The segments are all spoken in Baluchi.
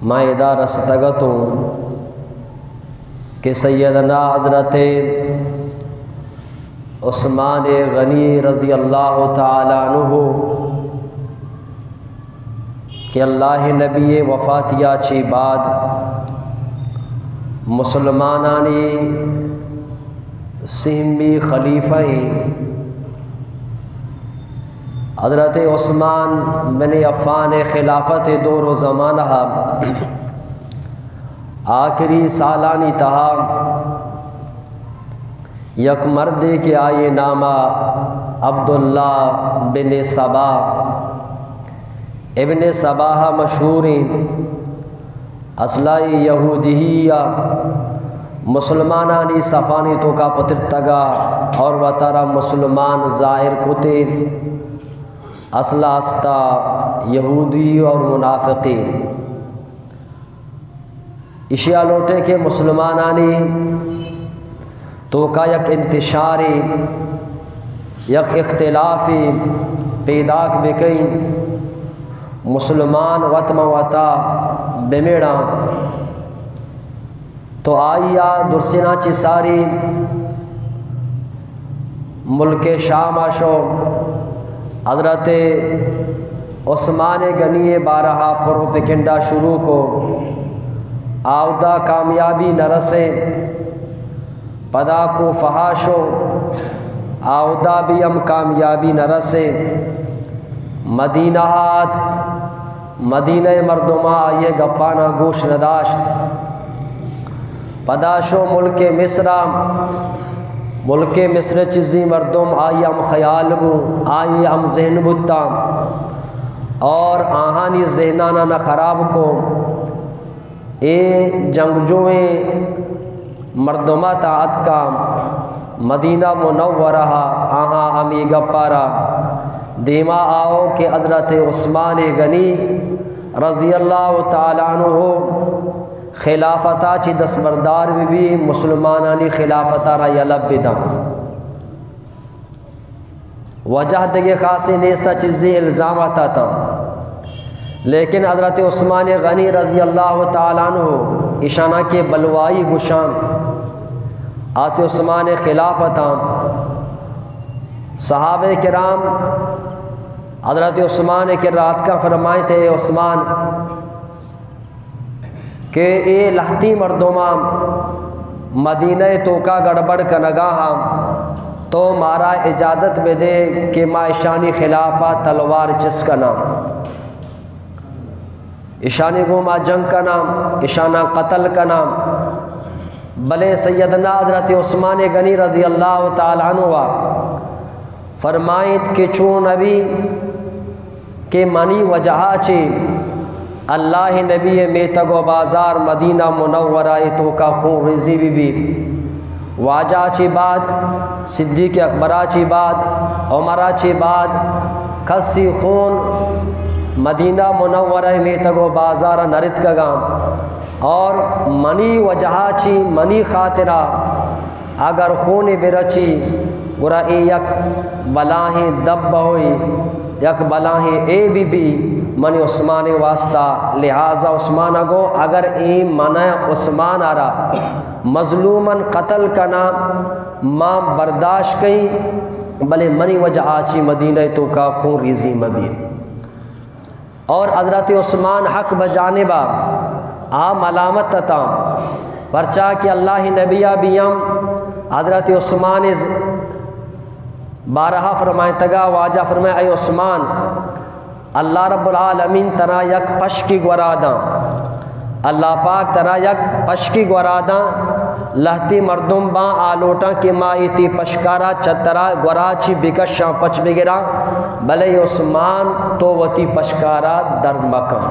ما ادا رستگ اتوں کہ سیدنا حضرت عثمان غنی رضی اللہ تعالی عنہ کہ اللہ نبی وفاتیا چی بعد مسلمانانی سیمی خلیفہ ایں، حضرت عثمان بن عفان خلافت دور و زمانہ آخری سالانی تہا یک مردے کہ آئی نام عبداللہ بن سبا، ابن سبا مشہوریں، اصلا یہودی یا مسلمانانی صفانی توکا پترتگا اور وتارا مسلمان ظاہر کتے، اصلا استا یہودی اور منافقی۔ اشیا لوٹے کہ مسلمانانی توکا یک انتشاری، یک اختلافی پیداک بکئی، مسلمان وت ما وتا بمیڑاں۔ تو آئیا درسینا چی ساری ملک شام شو، حضرت عثمان غنی بارہا پروپیگنڈا شروع کو، آودا کامیابی نہ رسے۔ پدا کوفہا شو، آودا بھی ہم کامیابی نہ رسے۔ مدینہ آت، مدینہ مردما آئیے گپانا گوش نداشت۔ پدا شو ملک مصر، ملک مصر چیزی مردم آئی ہم خیال بو، آئی ہم ذہن بوتا اور آہانی ذہنانا نہ خراب کو۔ اے جنگجوئیں مردما تا اتکا مدینہ منورہ، آہاں ہمی گپارا دیما آؤ کہ حضرت عثمان غنی رضی اللہ تعالی عنہ خلافتا چی دستبردار بی بی، مسلمانانی خلافتا را یلہ بداں۔ وجہ دگہ خاصی نیستا، چیزی الزامات آتا، لیکن حضرت عثمان غنی رضی اللہ تعالی عنہ اشانا کہ بلوائی گشان آتے عثمان خلافتا۔ صحابہ کرام حضرت عثمان کہ راتکا فرمائیں تے عثمان، کہ اے لہتی مردماں مدینہ توکا گڑبڑ کنگا ہاں، تو مارا اجازت بدے کہ ما اشانی خلافا تلوار چست کناں، اشانی گوں ما جنگ کناں، اشانا قتل کناں۔ بلے سیدنا حضرت عثمان غنی رضی اللہ تعالی عنہ فرمائیت کہ چون نبی کہ منی وجہا چی اللہ نبی میتگ و بازار مدینہ منورہ توکا خون ریزی بی بی۔ واجہ چی بعد، صدیق اکبرا چی بعد، عمرا چی بعد کسی خون مدینہ منورہ میتگ و بازار نرتکگاں اور منی وجہا چی، منی خاطرا اگر خونے برچی، گڑا اے یک بلاہیں دب ہوئی، یک بلاہیں عیبی بی منی عثمان واسطہ۔ لہذا عثمان گو اگر اے من عثمان را مظلومن قتل کنا، ما برداشت کئیں، بلے منی وجہ آچی مدینہ توکا خون ریزی مبی۔ اور حضرت عثمان حق بجانب آ ملامت اتاں، پرچا کہ اللہ نبی بیام حضرت عثمان بارہا فرمائتگا، واجہ فرمائے، اے عثمان، اللہ رب العالمین ترا یک پشکی گورا داں، اللہ پاک ترا یک پشکی گورا داں، لہتی مردم باں آ لوٹاں کہ ما ایتی پشکارا چہ ترا گورا چی بکشاں، پچ بگراں، بلے عثمان تو وتی پشکارا در مکن۔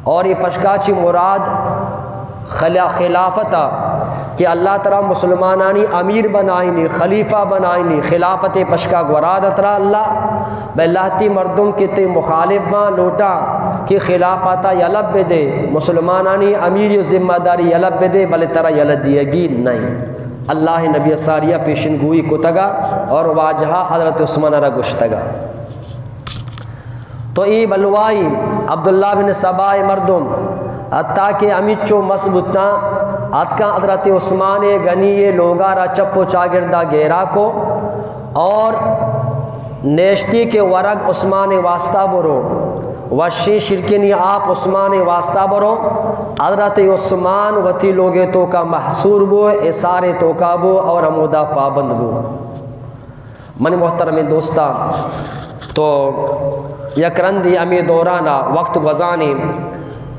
اور اے پشکا چی مراد خلا-، خلافت کہ اللہ ترا مسلمانانی امیر بنائینی، خلیفہ بنائینی، خلافت پشکا گورا داں ترا اللہ، بلے لہتی مردم کہ تی مخالف باں لوٹاں کہ خلافتا یلہ بدے، مسلمانانی امیر و ذمہ داری یلہ بدے، بلے ترا یلہ دیگی نئیں۔ اللہ نبی ساریا پیشن گوئی کتگا اور واجہا حضرت عثمان را گشتگا۔ تو اے بلوائی عبداللہ بن سبا مردم حتیٰ کہ ہمینچو مس بوتاں، اتکاں حضرت عثمان غنی ءِ لوگا را چپ و چاگردا گھیرا کو اور نیشتی کہ ورگ عثمان ءِ واسطہ برو، وشیں شیرکنیں آپ عثمان ءِ واسطہ برو۔ حضرت عثمان وتی لوگ ءِ توکا محصور بو، حصار ءِ توکا بو اور ہمودا پابند بو۔ منی محترمیں دوستاں، تو یک رندے ہمے دورانا وقت گوزانیں،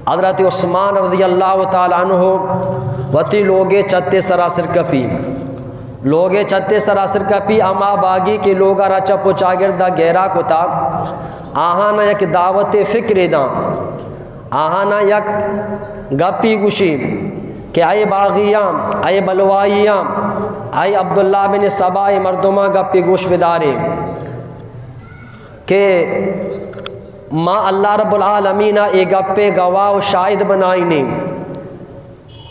حضرت عثمان رضی اللہ تعالی عنہ وتی لوگ ءِ چھت ءِ سرا سر کپی۔ لوگ ءِ چھت ءِ سرا سر کپی، ہما باغی کہ لوگا را چپ و چاگردا گھیرا کتا، آہانا یک دعوت فکرے داں۔ آہانا یک گپی گوشی کہ اے باغیاں، اے بلوائیاں، اے عبداللہ بن سبا ءِ مردماں، گپی گوش بدارے کہ ما اللہ رب العالمین ءَ اے گپے گواہ و شاہد بنائینیں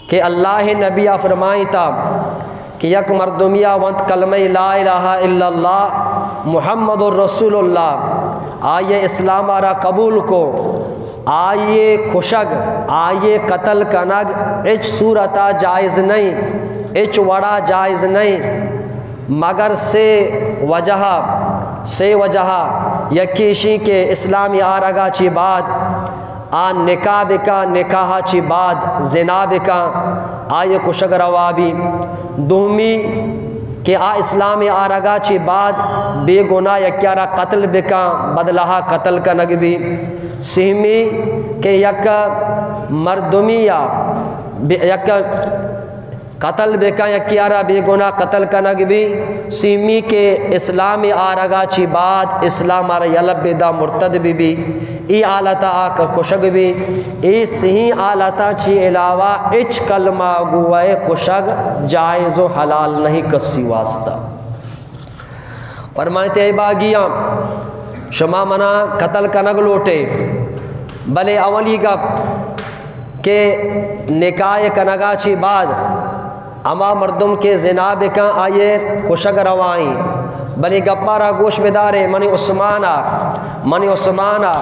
کہ اللہ ءِ نبی ءَ فرمائیتا کہ یک مردمیا وانت کلمہ لا الہ الا اللہ محمد رسول اللہ، آئی ءَ اسلام ءَ را قبول کو، آئی ءِ کشگ، آئی ءِ قتل کنگ ہچ صورتا جائز نہیں، ہچ وڑا جائز نہیں، مگر سے وجہ، سے وجہ، یکے ایشی کہ اسلام ءَ آرگا چی بعد آ نکاح بکن، نکاح چی بعد زنا بکن، آئی کشگ روا بی۔ دومی کہ آ اسلام آرگا چی بعد بے گناہ یکیارا قتل بکن، بدلہا قتل کنگ بی۔ سیمی کہ یک مردمی یا بے-، یک قتل بکن، یکیارا بے گناہ قتل کنگ بی۔ سیمی کہ اسلام آرگا چی بعد اسلام آرا یلہ بدا مرتد بی بی، ای حالتا آ ک-، کشگ بی۔ ای سہی حالتا چی علاوہ ہچ کلمہ گوئے کشگ جائز و حلال نہیں کسی واسطہ۔ فرمائیتے، اے باغیاں، شما منا قتل کنگ لوٹے، بلے اولی گپ کہ نکاح کنگا چی بعد ہما مردم کہ زنا بکن، آئیے کشگ روائیں۔ بلے گپا را گوش بدارے، منی عثمانا، منی عثمانا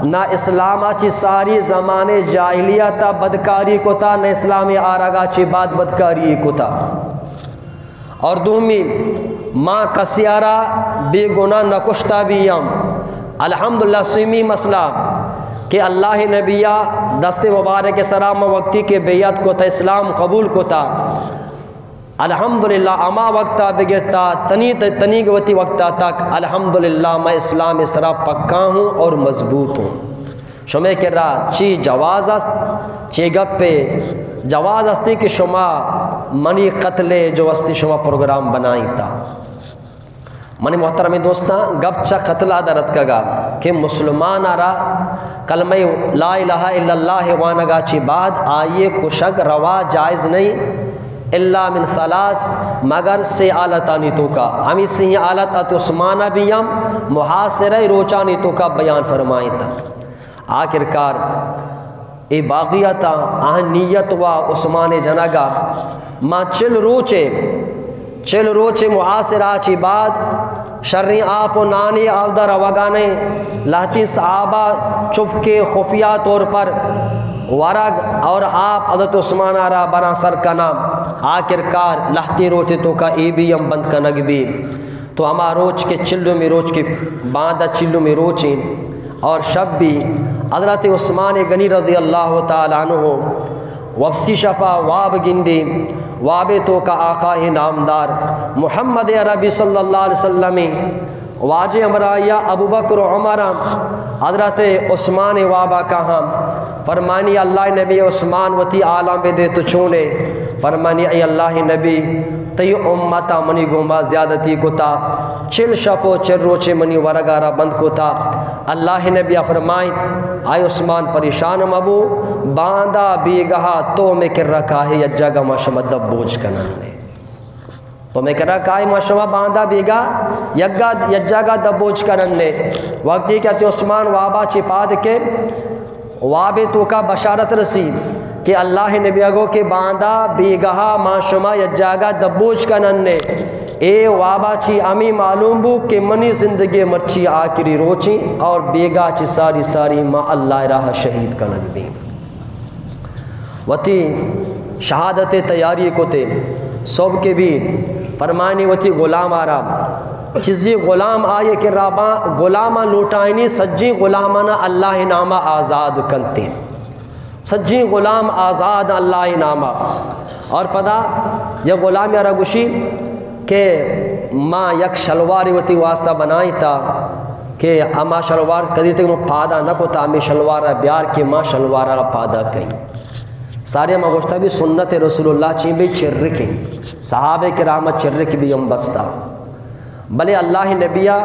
نہ اسلاما چی ساری زمانے جاہلیتا بدکاری کتا، نہ اسلام آرگا چی بعد بدکاری کتا۔ اور دومی، ما کسیارا بے گناہ نکشتا بی ہم۔ الحمدللہ، سیمی مسئلہ کہ اللہ نبیا دست مبارک سرا ما وقتی کہ بیعت کتا، اسلام قبول کتا، الحمدللہ، ہما وقتا بگرتا تنی، تنیگ وتی وقتا تک، الحمدللہ، میں اسلام سرا پکا ہوں اور مضبوط ہوں۔ شمے کرا چی جواز است، چی گپے جواز استی کہ شما منی قتلے جو استی شما پروگرام بنائیتا؟ منی محترمیں دوستاں، گپ چہ قتلا در اتکگا کہ مسلمان را کلمہ لا الہ الا اللہ وانگا چی بعد آئیے کشگ روا جائز نہیں، الا من ثلاث، مگر سے حالتانی توکا۔ ہمی سے حالت ات عثمانہ بی ہم محاصرہ روچانی توکا بیان فرمائیتا۔ آخرکار اے باغیاتا آہن نیت و عثمان جنگا، ما چل روچے، چل روچے محاصرہ چی بعد شریں آپ و نانی آودا روگانے، لہتیں صحابہ چفکے خفیہ طور پر ورگ اور آپ حضرت عثمان را بنا سر کنا۔ آخرکار لہتیں روچے توکا اے بی ہم بند کنگ بی۔ تو ہما روچ کہ چلمی روچ کہ باندا چلمی روچیں اور شب بی، حضرت عثمان غنی رضی اللہ تعالی عنہ وپسی شپا واب گندی، وابے توکا آقا نامدار محمد عربی صلی اللہ علیہ وسلم واجہ ہمراہیا ابوبکر و عمر، حضرت عثمان وابا کہاں۔ فرمانی، اللہ نبی، عثمان وتی حالاں بدے، تو چونے؟ فرمانی، اے اللہ نبی، تئی امتا منی گوما زیادتی کتا، چل شپ و چل روچے منی ورگا را بند کتا۔ اللہ نبی فرمائیت، اے عثمان، پریشان مبو، باندا بیگہا تو مے کرا کاہے، یک جاگہ ما شما دبوج کنن۔ تو مے کرا کاہے، ما شما باندا بیگا یگا، یک جاگہ دبوج کنن نے۔ وقتی کہ حضرت عثمان وابا چی پاد کے، وابے توکا بشارت رسی کہ اللہ نبی گو کہ باندا بیگہا ما شما یک جاگہ دبوج کنن نے۔ اے وابا چی ہمی معلوم بو کہ منی زندگی مرچی آخری روچیں اور بیگا چی ساری ساری ما اللہ راہ شہید کنگ بیں۔ وتی شہادت تیاری کتے، صبح کے بھی فرمائنی وتی غلام آرا، چیزی غلام آئے کہ رابا غلام لوٹائنی، سجی غلامانا اللہ نام آزاد کنتے، سجی غلام آزاد اللہ نام۔ اور پدا یہ غلام یارا گوشی کہ ما یک شلواری وتی واسطہ بنائیں تا کہ اما شلوار کدی تک ما پادا نہ کتا، ہمیں شلوار بیار کہ ما شلوار را پادا کہیں۔ ساری ما گوشتا بھی سنت رسول اللہ چین بھی چرکیں، صحابہ کرام چرک بھی ہم بستا، بلے اللہ نبیا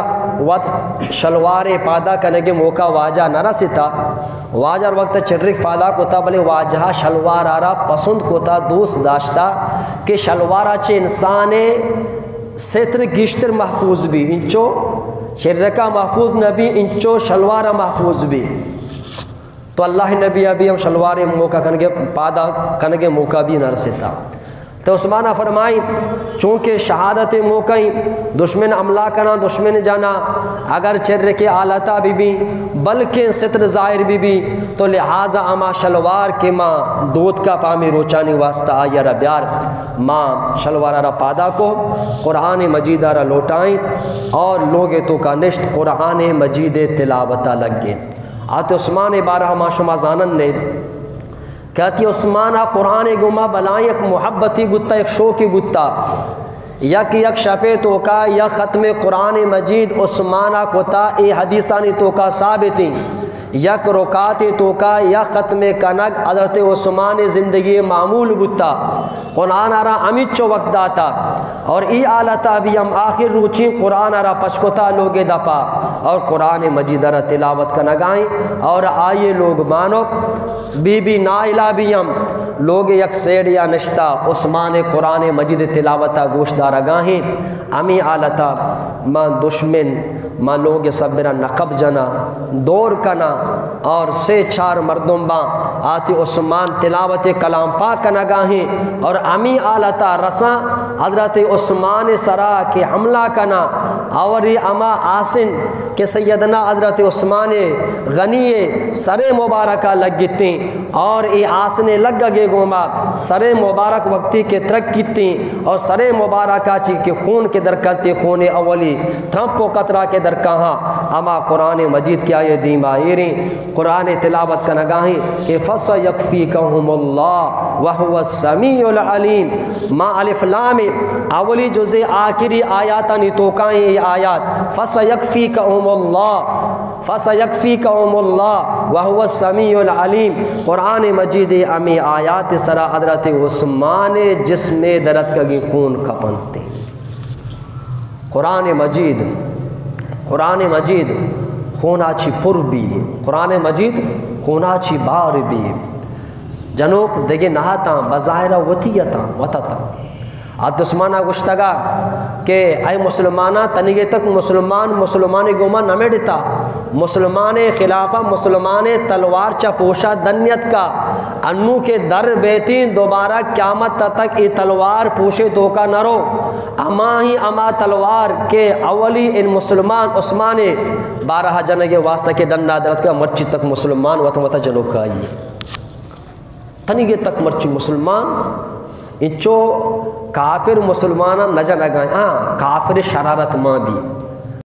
وت شلوار پادا کنگے موقع واجہ نہ رسیتا۔ واجہ وقت چرک پادا کتا، بلے واجہ شلوار آرا پسند کتا، دوست داشتا کہ شلوارا چے انسان ستر گیشتر محفوظ بھی، انچو چرکا محفوظ نہ بھی، انچو شلوارا محفوظ بھی۔ تو اللہ نبی ابھی ہم شلوار موقع کنگے، پادا کنگے موقع بھی نہ رسیتا۔ تو عثمان فرمائی، چونکہ شہادت موقع ہی، دشمن حملہ کنا، دشمن جانا، اگر چر کے حالتا بھی بھی، بلکہ ستر ظاہر بھی بھی، تو لہذا اما شلوار کے ما دوت کا پامی روچانی واسطہ آئی را بیار، ما شلوار را پادا کو، قرآن مجید را لوٹائیں اور لوگ تو کا نشت قرآن مجید تلاوتا لگے۔ آتے عثمان بارہ ما شما زانن نے کہ آتے عثمان قرآن گوما بلائیں یک محبتی بوتا، یک شوقی بوتا۔ یک یک شپے توکا یک ختم قرآن مجید عثمان کتا، اے حدیثانی توکا ثابتیں۔ یک رکعتے توکا یک ختم کنگ حضرت عثمان زندگی معمول بوتا۔ قرآن را ہمیچو وقت داتا اور ای حالتا بھی ہم آخر روچی قرآن را پشکتا لوگ دپا اور قرآن مجید را تلاوت کنگائیں اور آئیے لوگ مانو بی بی نائلہ بھی ہم لوگ یک سیڈ یا نشتا عثمان قرآن مجید تلاوتا گوش دارگائیں۔ ہمی حالتا ما دشمن ما لوگ سبرا نقب جنا، دور کنا اور سے چار مردم با آتی عثمان تلاوت کلام پاک کنگا ہیں اور ہمی حالتا رساں حضرت عثمان سرا کے حملہ کنا اور یہ اما آسن کہ سیدنا حضرت عثمان غنی سر مبارکہ لگتیں اور اے آسنے لگگے گوما سر مبارک وقتی کے ترک کتیں اور سر مبارکہ چی کے خون کے درکنتے، خون اولی ترمپ و قطرہ کے درکاہاں، اما قرآن مجید کے آئے دیما ایریں، قرآن تلاوت کنگاہیں کہ فسیکفیکہم اللہ وہو السمیع العلیم۔ ما الف لام اولی جزء آخری آیاتانی توکائیں اے آیات، فسیکفیکہم اللہ، فسیکفیکہم اللہ وہو السمیع العلیم۔ قرآن مجید ہمیں آیات سرا حضرت عثمان جسم درتکگی خون کپنتے۔ قرآن مجید، قرآن مجید خونا چی پر بی، قرآن مجید خونا چی بار بی۔ جنوک دگہ نہ اتاں، بظاہر وتی اتاں، وت اتاں۔ آ دشمنا گوشتگا کہ اے مسلماناں، تنیگے تک مسلمان مسلمانے گوما نہ مڑتا، مسلمانے خلافا مسلمانے تلوار چا پوشا دنیت کا، انو کے در بیتیں دوبارہ قیامت تک اے تلوار پوشے توکا نہ رو۔ اما ہی اما تلوار کہ اولی ان مسلمان عثمان بارہ جنگے واسطہ کہ ڈنڈا درت کا مرچی تک مسلمان وت وت جنوکائی۔ تنیگے تک مرچی مسلمان انچو کافر مسلماناں نہ جنگائیں، ہاں، کافر شرارت ماں بی۔